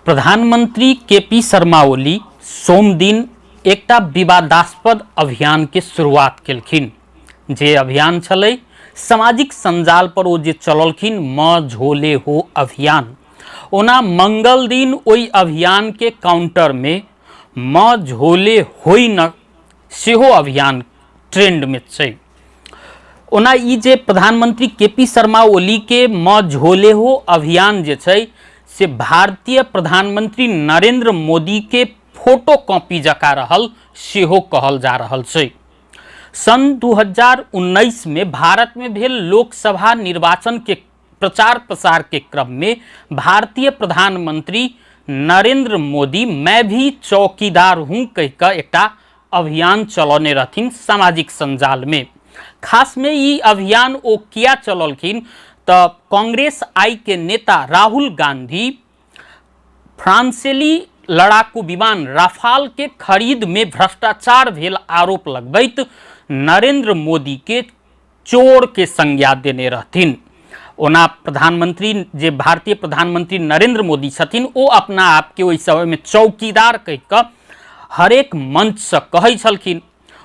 प्रधानमंत्री के पी शर्मा ओली सोमदिन एकटा विवादास्पद अभियानके शुरुआत केलखिन। जे अभियान छलै सामाजिक संजाल पर ओ जे चललखिन म झोले हो अभियान। ओना मंगल दिन ओहि अभियानके काउंटरमे म झोले होई न सेहो अभियान ट्रेंडमे छै। ओना ई जे प्रधानमंत्री के पी शर्मा ओली के म झोले हो अभियान जे छै से भारतीय प्रधानमंत्री नरेंद्र मोदी के फोटो कॉपी जकाँ रहल सेहो कहल जा रहल छै। सन 2019 में भारत में भेल लोकसभा निर्वाचन के प्रचार प्रसार के क्रम में भारतीय प्रधानमंत्री नरेंद्र मोदी मैं भी चौकीदार हूं कह कऽ एकटा अभियान चलौने रहथिन सामाजिक संजाल में। खास में ई अभियान ओ किया चलौलखिन तऽ कांग्रेस आई के नेता राहुल गांधी फ्रांसेली लड़ाकू विमान राफाल के खरीद में भ्रष्टाचार भेल आरोप लगबैत नरेंद्र मोदी के चोर के संज्ञा देने रहथिन। ओना प्रधानमंत्री जे भारतीय प्रधानमंत्री नरेंद्र मोदी छथिन ओ अपना आपके ओहि समय में चौकीदार कहि कऽ हरेक मंच से कहै छलखिन।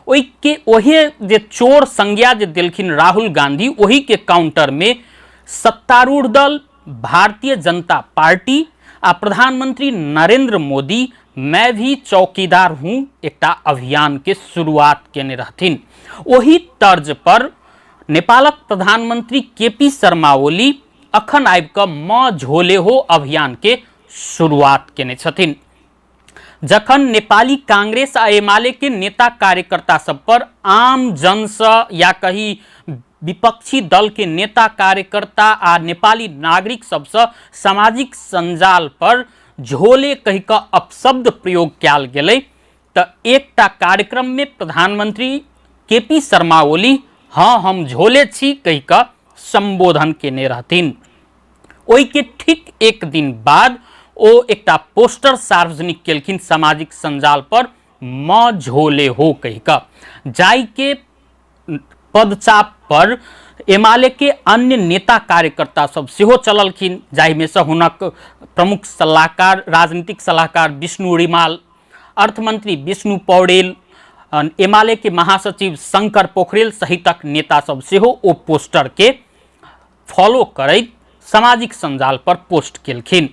ओहिके ओहे जे चोर संज्ञा जे देलखिन राहुल गांधी ओही के काउंटर में सत्तारूढ़ दल भारतीय जनता पार्टी आ प्रधानमंत्री नरेंद्र मोदी मैं भी चौकीदार हूं एकटा अभियान के शुरुआत केने रहथिन। ओही तर्ज पर नेपालक प्रधानमंत्री के पी शर्मा ओली अखन आबि कऽ म झोले हो अभियान के शुरुआत केने छथिन। जखन नेपाली कांग्रेस आ एमाले के नेता कार्यकर्ता सब पर आम जनसँ या कही विपक्षी दल के नेता कार्यकर्ता आ नेपाली नागरिक सबसँ सामाजिक संजाल पर झोले कहि कऽ अपशब्द प्रयोग कयल गेलै तऽ एकटा कार्यक्रम में प्रधानमंत्री के पी शर्मा ओली हाँ हम झोले छी कहि कऽ संबोधन केने रहथिन। ओहिके ठीक एक दिन बाद ओ एकटा पोस्टर सार्वजनिक केलखिन सामाजिक संजाल पर म झोले हो कहि कऽ, जाहिके पदचाप पर एमाले के अन्य नेता कार्यकर्ता सब सेहो चललखिन, जाहिमे से हुनक प्रमुख सलाहकार राजनीतिक सलाहकार विष्णु रिमाल, अर्थमंत्री विष्णु पौडेल, एमाले के महासचिव शंकर पोखरेल सहितक नेता सब सेहो ओ पोस्टर के फॉलो करैत सामाजिक संजाल पर पोस्ट केलखिन।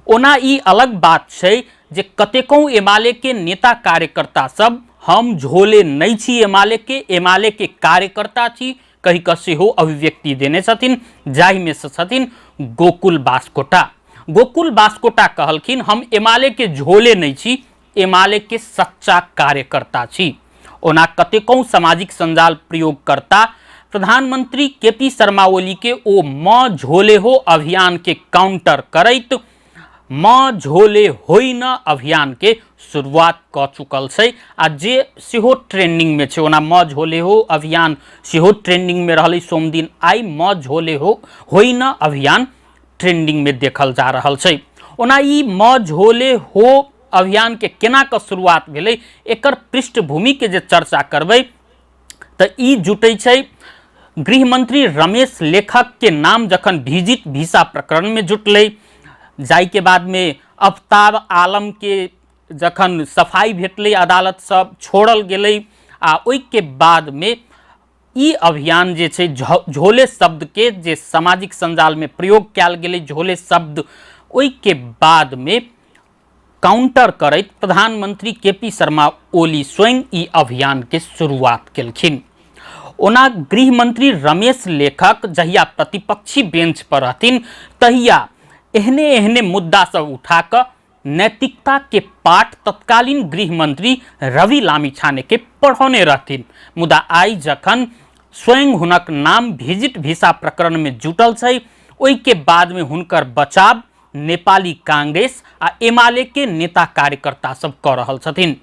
ओना ई अलग बात छै जे कतेको एमाले के नेता कार्यकर्ता सब हम झोले नहि छी एमाले के, एमाले के कार्यकर्ता छी कहि कऽ सेहो अभिव्यक्ति देने छथिन, जाहिमे से छथिन गोकुल बास्कोटा। गोकुल बास्कोटा कहलखिन हम एमाले के झोले नहि छी, एमाले के सच्चा कार्यकर्ता छी। ओना कतेको सामाजिक संजाल प्रयोगकर्ता प्रधानमंत्री के पी शर्मा ओली के ओ म झोले हो अभियान के काउंटर करैत म झोले होई न अभियान के शुरुआत कऽ चुकल छै आ जे सेहो ट्रेंडिंग में छै। ओना म झोले हो अभियान सेहो ट्रेंडिंग में रहलै सोमदिन, आइ म झोले हो होई न अभियान ट्रेंडिंग में देखल जा रहल छै। ओना ई म झोले हो अभियान के केना कऽ शुरुआत भेलै एकर पृष्ठभूमि के जे चर्चा करबै तऽ ई जुटै छै गृहमंत्री रमेश लेखक के नाम जखन विजिट वीसा प्रकरण में जुटलै, जाहि के बाद में अफ्ताब आलम के जखन सफाई भेटलै, अदालत से छोड़ल गेलै आ ओहि के बाद में ई अभियान जे छै झोले शब्द के जे सामाजिक संजाल में प्रयोग कयल गेलै झोले शब्द, ओहि के बाद में काउंटर करैत प्रधानमंत्री के पी शर्मा ओली स्वयं ई अभियान के शुरुआत केलखिन। ओना गृहमंत्री रमेश लेखक जहिया प्रतिपक्षी बेंच पर रहथिन तहिया एहने एहने मुद्दा सब उठा कऽ नैतिकता के पाठ तत्कालीन गृहमंत्री रवि लामिछाने के पढ़ौने रहथिन। मुदा आइ जखन स्वयं हुनक नाम विजिट वीसा प्रकरण में जुटल छै ओहि के बाद में हुनकर बचाव नेपाली कांग्रेस आ एमाले के नेता कार्यकर्ता सब कऽ रहल छथिन।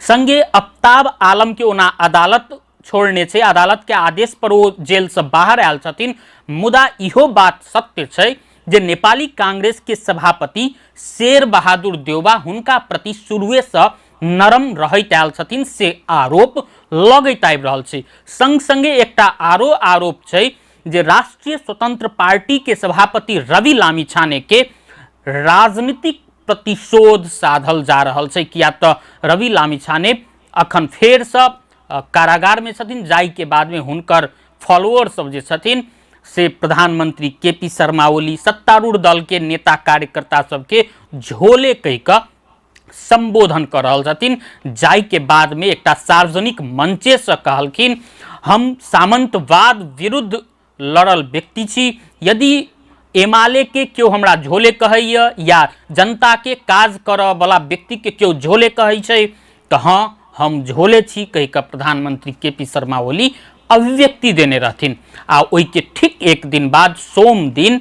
संगे अफ्ताब आलम के ओना अदालत छोड़ने छै, अदालत के आदेश पर ओ जेल से बाहर आयल छथिन, मुदा इहो बात सत्य छै जे नेपाली कांग्रेस के सभापति शेर बहादुर देउबा हुनका प्रति शुरुए से नरम रहैत आयल छथिन से आरोप लगैत आबि रहल छै। संग संगे एकटा आरो आरोप छै जे राष्ट्रीय स्वतंत्र पार्टी के सभापति रवि लामिछाने के राजनीतिक प्रतिशोध साधल जा रहल छै, किया तऽ रवि लामिछाने अखन फेरसँ कारागारमे छथिन, जाहिके बादमे हुनकर फॉलोअर सब जे छथिन से प्रधानमंत्री के पी शर्मा ओली, सत्तारूढ़ दलके नेता कार्यकर्ता सबके झोले कहि कऽ सम्बोधन कऽ रहल छथिन। जाहिके बादमे एकटा सार्वजनिक मंचेसँ कहलखिन, हम सामंतवाद विरुद्ध लड़ल व्यक्ति छी, यदि एमाले के केओ हमरा झोले कहैए या जनताके काज करऽवला व्यक्तिके केओ झोले कहै छै तऽ हँ, हम झोले छी कहि कऽ प्रधानमंत्री के पी शर्मा ओली अभिव्यक्ति देने रहथिन। आ ओहिके ठीक एक दिन बाद सोम दिन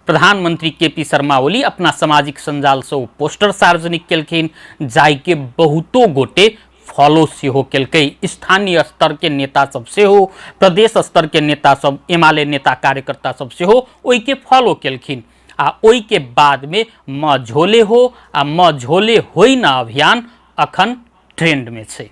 प्रधानमंत्री के पी शर्मा ओली अपना सामाजिक सञ्जालसँ ओ पोस्टर सार्वजनिक केलखिन, जाहिके बहुतो गोटे फॉलो सेहो केलकै। स्थानीय स्तरके नेता सब सेहो, प्रदेश स्तरके नेता सब, एमाले नेता कार्यकर्ता सब सेहो ओहिके फॉलो केलखिन। आ ओहिके बादमे म झोले हो आ म झोले होइ न अभियान अखन ट्रेंडमे छै।